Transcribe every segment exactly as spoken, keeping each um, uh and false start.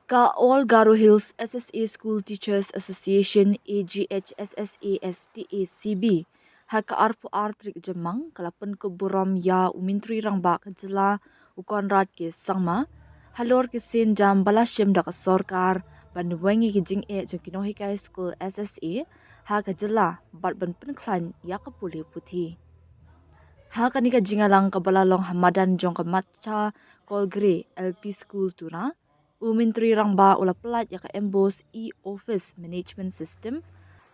Ka All Garo Hills S S A School Teachers Association, A G H S S A S T A C B, ha ka arphew ar tarik Jymmang, ka la pynkup burom ïa u Myntri Rangbah ka jylla, u Conrad K Sangma, halor ki sienjam ba la shim da ka sorkar ban weng ïa ki jingeh jong ki nonghikai skul S S A ha ka jylla bad ban pynkhlaiñ ïa ka pule puthi. Ha kane ka jingïalang kaba la long ha madan jong ka Matcha Kolgre L P School Tura, u Myntri Rangbah u la pyllait ïa ka MBOSE e-Office Management System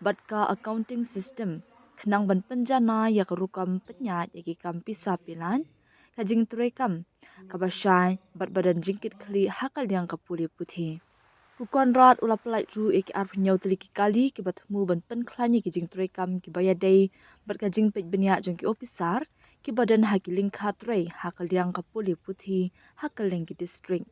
bad ka Accounting System, khnang ban pynjanai ïa ka rukom pynïaid ïa ki kam pisa pylliang, ka jingtrei kam kaba shai bad ba don jingkitkhlieh ha ka liang ka pule puthi. U Conrad u la pyllait ruh ïa ki arphew hynñiew tylli ki kali kiba thmu ban pynkhlaiñ ïa ki jingtrei kam kiba ïadei bad ka jingpeit bniah jong ki ophisar kiba don ha ki lyngkha trei ha ka liang ka pule puthi ha kylleng ki district.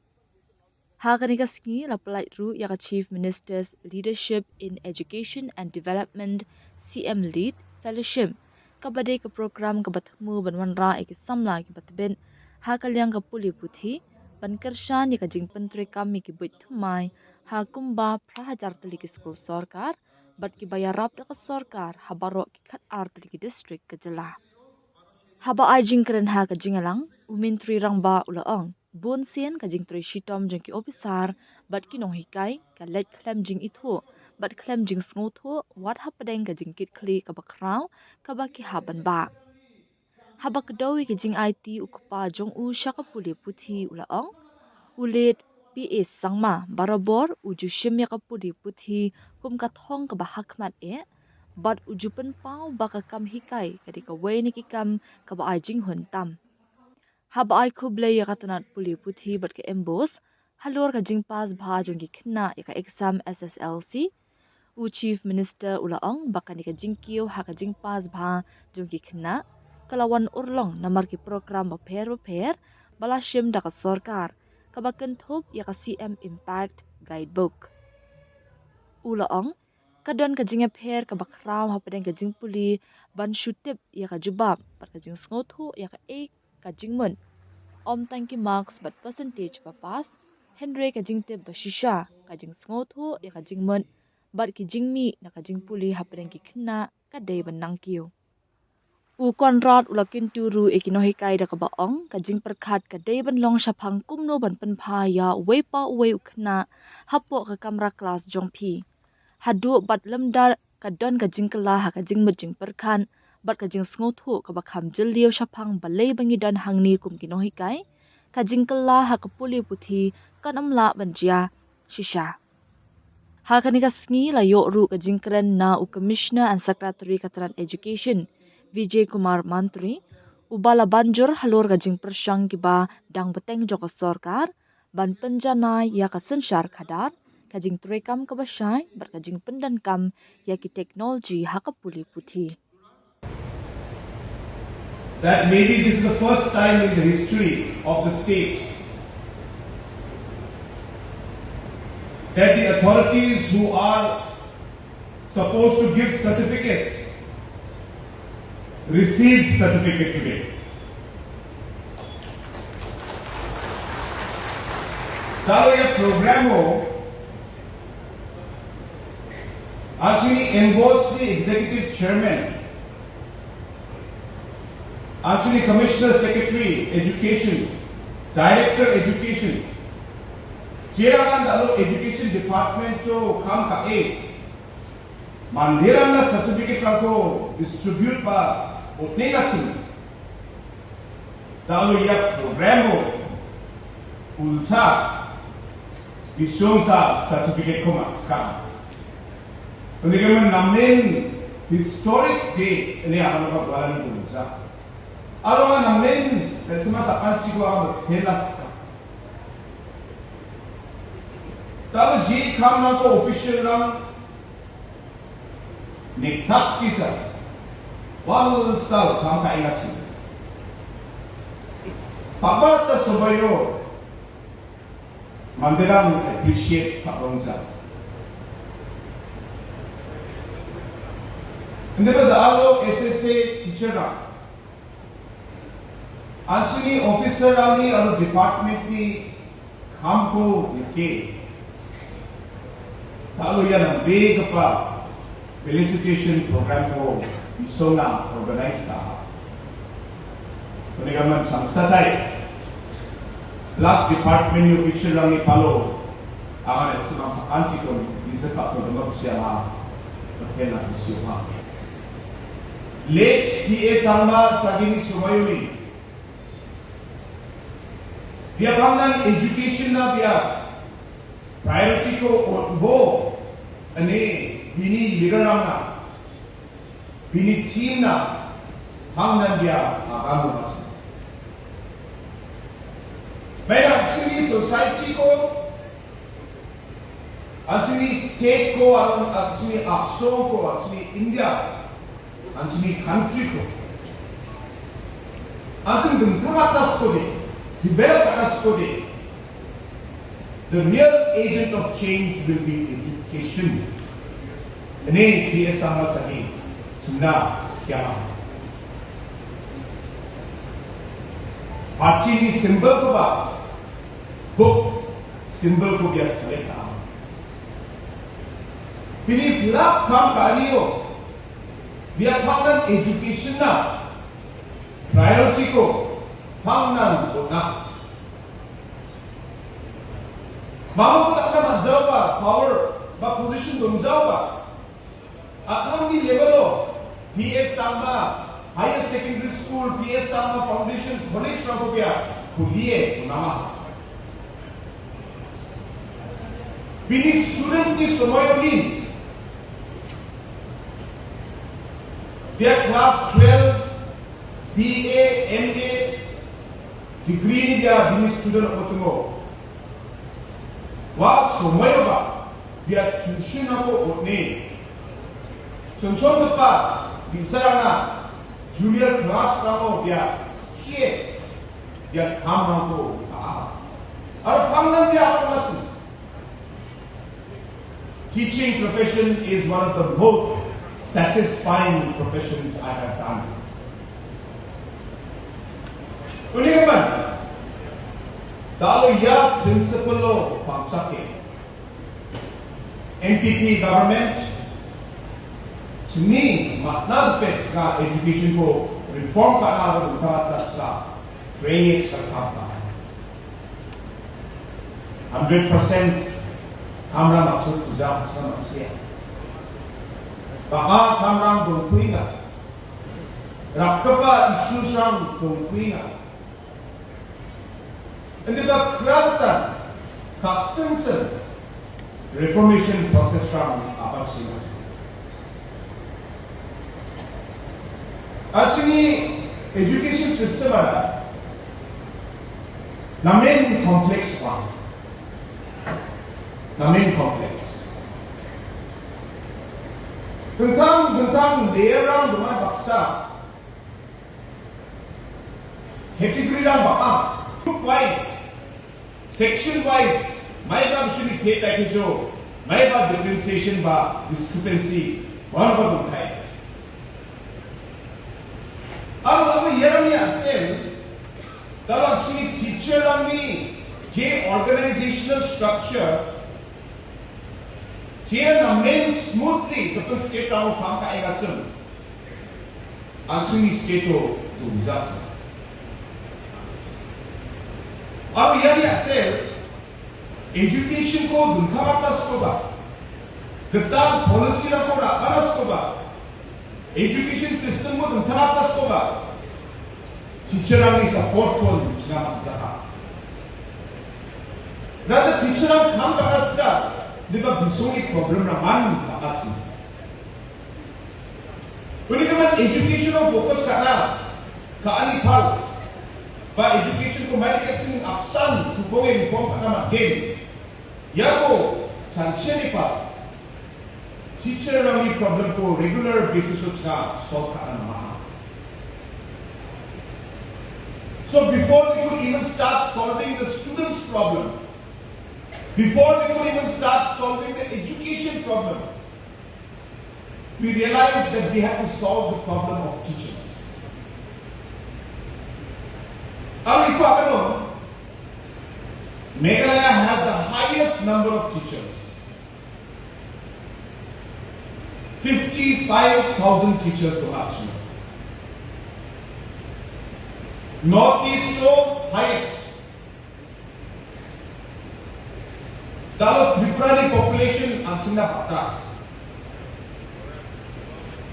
Ha kane ka sngi la pyllait ruh ïa ka Chief Minister's Leadership in Education and Development, C M LEAD Fellowship, kaba dei ka program kaba thmu ban wanrah ïa ki samla kiba tbit ha ka liang ka pule puthi, ban kyrshan ïa ka jingpyntrei kam ïa ki buit thymmai ha kumba phra hajar tylli ki skul sorkar bad kiba ïarap da ka sorkar ha baroh ki khat ar tylli ki district ka jylla. Haba ai jingkren ha ka jingïalang, u Myntri Rangbah u la ong, bun sien ka jingtrei shitom jong ki ophisar bad ki nonghikai ka leit khlem jingithuh bad khlem jingsngewthuh wat hapdeng ka jingkitkhlieh kaba khraw kaba ki hap ban bah. Haba kdew ïa ka jingaiti u kpa jong u sha ka pule puthi u la ong, u Late P A Sangma barabor u ju shim ïa ka pule puthi kum ka thong kaba hakhmat eh, bad u ju pynpaw ba ka kam hikai ka dei kawei na ki kam kaba ai jinghun tam. Haba ai khublei ïa ka tnat pule puthi bad ka MBOSE halor ka jingpass bha jong ki khynnah ïa ka exam S S L C, u Chief Minister u la ong ba kane ka jingkiew ha ka jingpass bha jong ki khynnah ka la wan urlong namar ki program bapher bapher ba la shim da ka sorkar, kaba kynthup ïa ka C M Impact Guidebook. U la ong, ka don ka jingïapher kaba khraw hapdeng ka jingpule ban shu tip ïa ka jubab bad ka jingsngewthuh ïa kaei ka jingmut. Ym tang ki marks bad percentage ba pass, hynrei ka jingtip ba shisha, ka jingsngewthuh ïa ka jingmut bad ki jingmih na ka jingpule hapdeng ki khynnah ka dei ban nangkiew. U Conrad u la kyntu ruh ïa ki nonghikai da kaba ong, ka jingpyrkhat ka dei ban long shaphang kumno ban pynphai ïa uwei pa uwei u khynnah hapoh ka kamra klas jong phi. Haduh bad lymda ka don ka jingkylla ha ka jingmut jingpyrkhat bad ka jingsngewthuh kaba kham jylliew shaphang balei ba ngi don hangne kum ki nonghikai, ka jingkylla ha ka pule puthi kan ym lah ban jia shisha. Ha kane ka sngi la ïoh ruh ka jingkren na u Commissioner and Secretary ka tnat Education, Vijay Kumar Mantri, uba la banjur halor ka jingpyrshang kiba dang bteng jong ka sorkar ban pynjanai ïa ka synshar khadar, ka jingtrei kam kaba shai bad ka jingpyndonkam ïa ki technology ha ka pule puthi. That maybe this is the first time in the history of the state that the authorities who are supposed to give certificates received certificate today. Talo ya programo actually MBOSE executive chairman, actually Commissioner Secretary Education, Director Education, Cheraman dalo Education Department to kam ka e. Mandiran na certificate lang ko distribute ba utne ka chim. Dalo ya programo ulta isong sa certificate ko matska. Ini ka men namen historic day ini akan ka balan ulta. Alo nga namen sima sa panchi ko akan telas ka. Dalo ji kam lang ko official lang Niknak kita wal sal kam ka ingat sini. Papa ta sobayo mandirang appreciate Pak Rongja. Hindi ba da alo S S A teacher ra. Anchini officer ani alo department ni kamko yake. Talo ïa nang be kapa felicitation program ko isong na organize ka. Kone ka man sang satai. Blood department ïa official lang ni palo. Angan es mang sa anti kon isa ka to dengok siya ha. Kena siya ha. Late P A Sangma Sagini Sumayuni. Biya pangnan education na biya priority ko bo ane bini leader na bini team na pangnan biya agam mas. Maina chini society ko Anthony state ko, Anthony aksong ko, Anthony India, Anthony country ko. Anthony dengkar atas ko de, develop atas ko de. The real agent of change will be education. Ini biasa masa ni, senda sekian. Party ni symbol ko ba, book symbol ko biasa leka. Pini pula kam kario. Biya pangnan education na priority ko pangnan ko na. Mama ko tak na jawab ba power ba position dong jawab ba. At hangni level o P S Sangma Higher Secondary School, P S Sangma Foundation College rang ko biya kuliah ko nama. Bini student ni somoy unin. Biya class twelve, B A, M A, degree ni biya bini student otungo. Wa somoy ba biya tuition ako otne. Chon chon tepa bisarana junior class rang o biya skie biya kam rang ko a. Ar pangnan biya ako mati. Teaching profession is one of the most satisfying professions I have done. Uni kaman, dalo ya principal lo pangchake. N P P government, sini matna pet sa education ko reform ka na ro ta ta sa training sa ta ta. Hundred percent kamra maksud puja sa masia. Baka kamra dong kuinga. Rakapa isu sang dong kuinga. Ende ba kratan ka sensen reformation process rang apat sina. Actually, education system ada namen complex one. Namen complex. Tentang tentang daerah rumah baksa category lang ba, ah, group wise, section wise, mai ba bishni pay package o, mai ba differentiation ba discrepancy, wan ba dum kai. Alo alo yaram ya sel, dalam sini teacher lang ni, je organizational structure, je na main smoothly, kapal skate tau pang ka engatsum. Anthony Stato dum jat. Ar yari asel education ko dum khabatas ko ba. Ketan policy ra ko ra anas ko ba. Education system ko dum khabatas ko ba. Teacher ang ni support ko dum sna jaha. Rada teacher ang kham ka aska di ba bisong ni problem ra man ba atsi. Kuni ka man education o focus ka na ka ani pal. Ba education ko mai ka ching apsan ku ko ngi form ka na ma gen. Ya ko chan chen ni pal. Teacher rang ni problem ko regular basis o cha solve ka na ma. So before we could even start solving the students' problem, before we could even start solving the education problem, we realized that we have to solve the problem of teachers. Are we Meghalaya has the highest number of teachers. five thousand teachers to action. Northeast to highest. Dalo Tripura ni population ang sing na pata.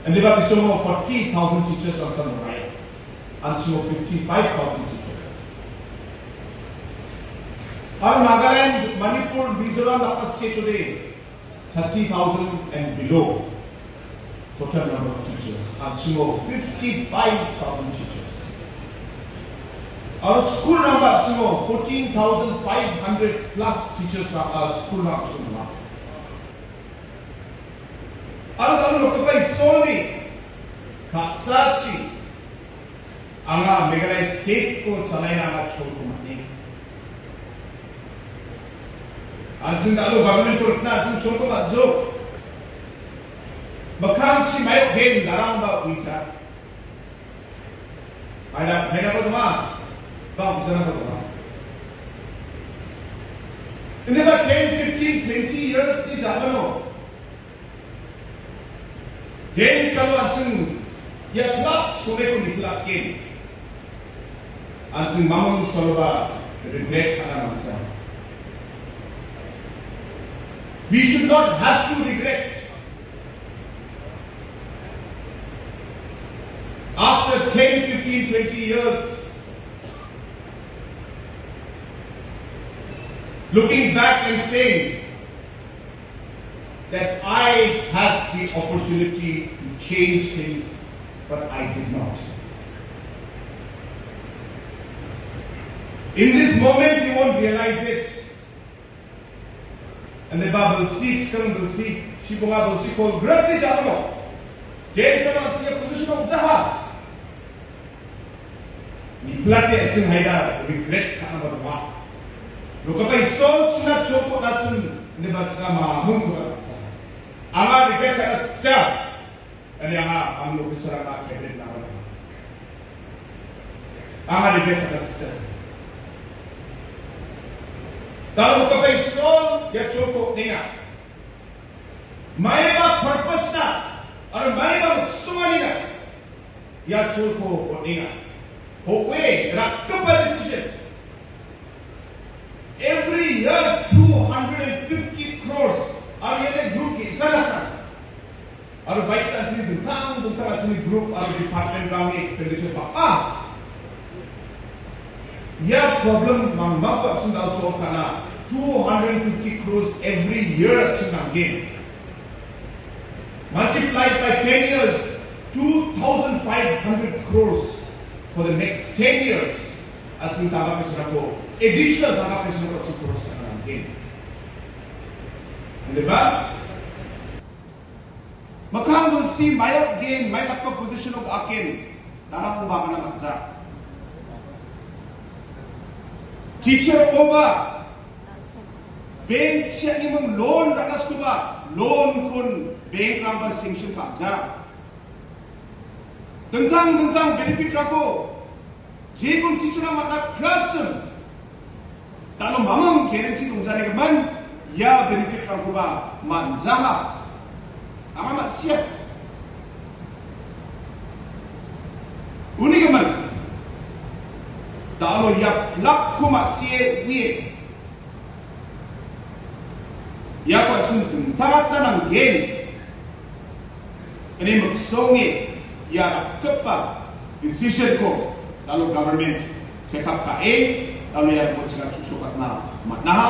And they were so forty thousand teachers ang sang rai. Ang sing fifty-five thousand teachers. Ang Nagaland, Manipur, Mizoram, apa state today? Thirty thousand and below total number of teachers. Ang sing fifty-five thousand teachers. Ang school number ang sing fourteen thousand five hundred plus teachers ang school number. Ang ang lo kapai soni ka sachi ang Meghalaya state ko chalai na ang chong ko mani. Ang sing dalo government ko na ang sing chong ko ma jo. Makam si mai gen darang ba uicha. Hai na, hai na ko tuma. Ba uicha na ko tuma. Hindi ba ten, fifteen, twenty years ni jabano. Ken salo ang sing ya plak sule ko ni plak ken. Ang sing mamang salo ba regret ana mangsa. We should not have to regret. After ten, fifteen, twenty years, looking back and saying, that I had the opportunity to change things, but I did not. In this moment, you won't realize it. And the Bible seeks, come will seek, she will seek all greatly jalo. James sama siya position of jaha. Ni plate at sing haida regret ka na ba. Lo ka bai sol sina choko na sing ni ba sina ma mung ko na. Ama regret ka na scha. Ani ama am officer ama cabinet na ba. Ama regret ka na scha. Tahu ka bai sol ya choko ninga. Mai ba purpose na. Ar mai ba sunga ninga. Ya chul ko o ninga. Ho we ra kapa decision. Every year two hundred and fifty crores. Ar ye group ki sana sana. Ar bai tan sini bintang bintang sini group ar department kami expenditure ba. Ah. Ya problem mang mapa sing dau solve kana two hundred fifty crores every year sing nang game. Multiplied by ten years, two thousand five hundred crores for the next ten years. At sing tangka pesa ko additional tangka pesa ko two crores kana again. Hindi ba? Makang will see my again, my takpa position of akin. Darang ko ba kana matja. Teacher ko ba. Bank siya ni mong loan ranas ko ba. Loan kun bank rang ba sanction pa ja. Tentang tentang benefit rako. Jikun teacher na matna kratsem. Tano mamam guarantee tung jane keman ya benefit rang ko ba man jaha. Ama mat siap. Uni keman. Tano ya plak ko mat siap ni. Ya ko chun tung tamat na nang gen. Ini maksong ni ya na kepa decision ko lalu government check up ka e lalu ya ko chunga chuso kat na mat na ha.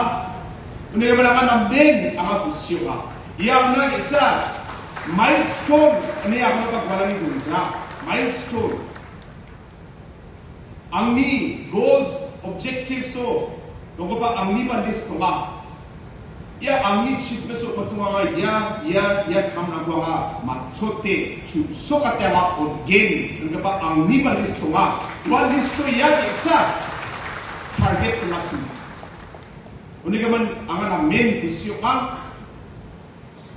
Ini ya menangan amin ama kusio ha. Ya na kisa milestone ini ya ko ka kuala ni dunja milestone. Angni goals, objectives so dong ko ba angni ba list ko ba. Ya angni achievement so ko tunga ya ya ya kam na ko ba ma chote chu so ka tema on game dong ko ba angni ba list ko ba. Wa list so ya ke sa target ko na chu. Uni ka man anga na men ku sio ang.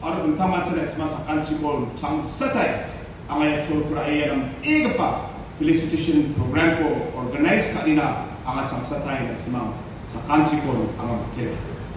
Aro tentang macam ni semasa kan cikol chang setai. Anga ya chol kura ya nam ega pa felicitation program ko organize ka dina anga chang setai na semang sakan cikol anga mater.